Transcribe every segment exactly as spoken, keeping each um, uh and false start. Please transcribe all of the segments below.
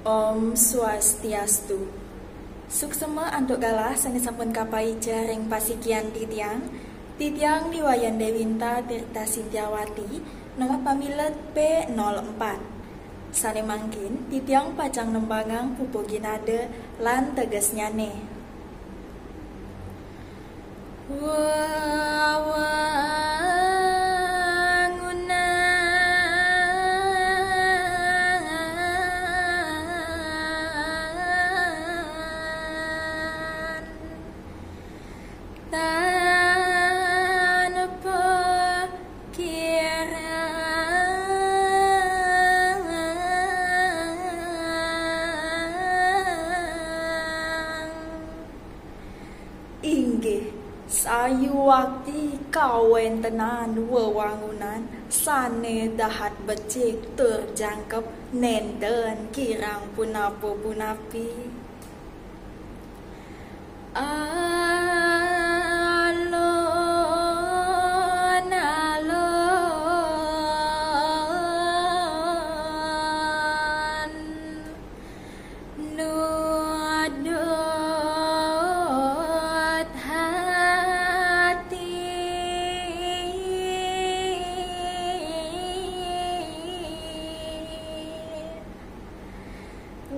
Om Swastiastu. Suksma antuk galah sane sampun kapaica ring pasikian titiang. Titiang Ni Wayan Dewinta Tirta Sintiawati, nomor pamilet P nol empat. Sane mangkin titiang pacang nembangang pupuginada lan tegesnyane. Wewangunan tanpa kirang. Inggih, sayuwakti kawentenan wewangunan sane dahat becik tur jangkep nenten kirang punapa-punapi. Alon-alon nudut hati.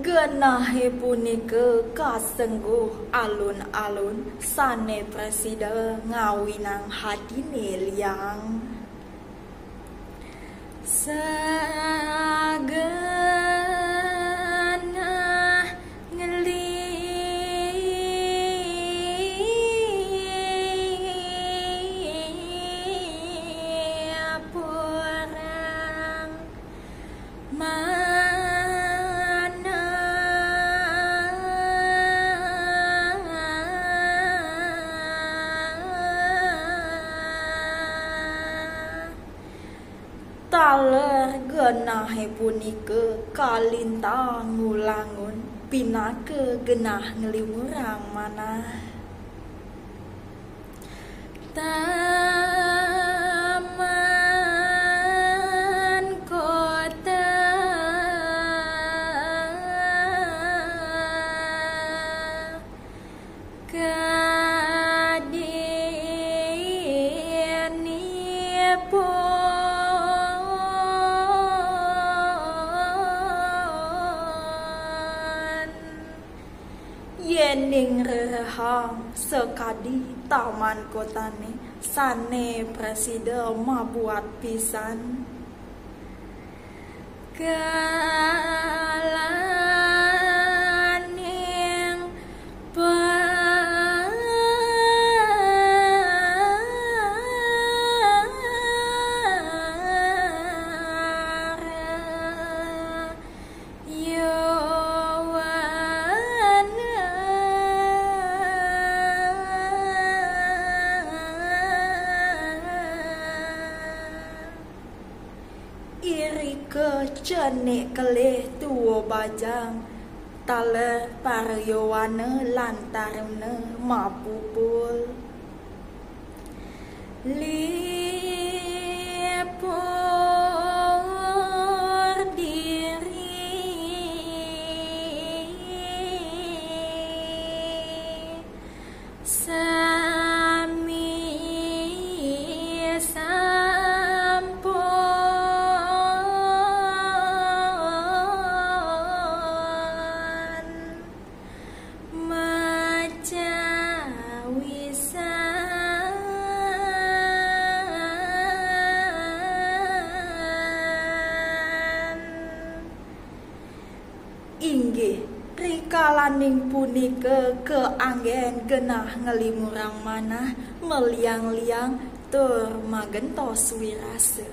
Genahe punika kasengguh alun-alun sane prasida ngawinang hatine liang. Sagenah nglipurang manah. Taler genahe punika kalintang ngulangun pinaka genah nglimurang manah. Taman kota kadinipun. Yening rerehang sakadi taman kotane sane prasida mabuat pisan. Kalaning para yowana. Irika cenik kelih tua bajang, taler para yowana lan taruna mapupul. Lipur diri sami sampun macawisan. Inggih, rikalaning punika kaanggen genah nglimurang manah, maliang-liang, tur magentos wirasa.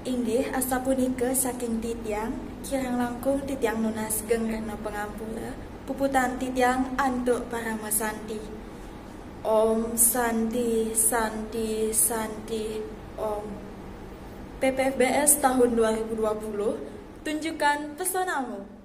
Inggih, asapunika saking titiang, kirang langkung titiang nunas geng rena pangampura, puputang titiang antuk parama santi. Om Santi, Santi, Santi, Om. P P F B S tahun dua ribu dua puluh, tunjukkan pesonamu.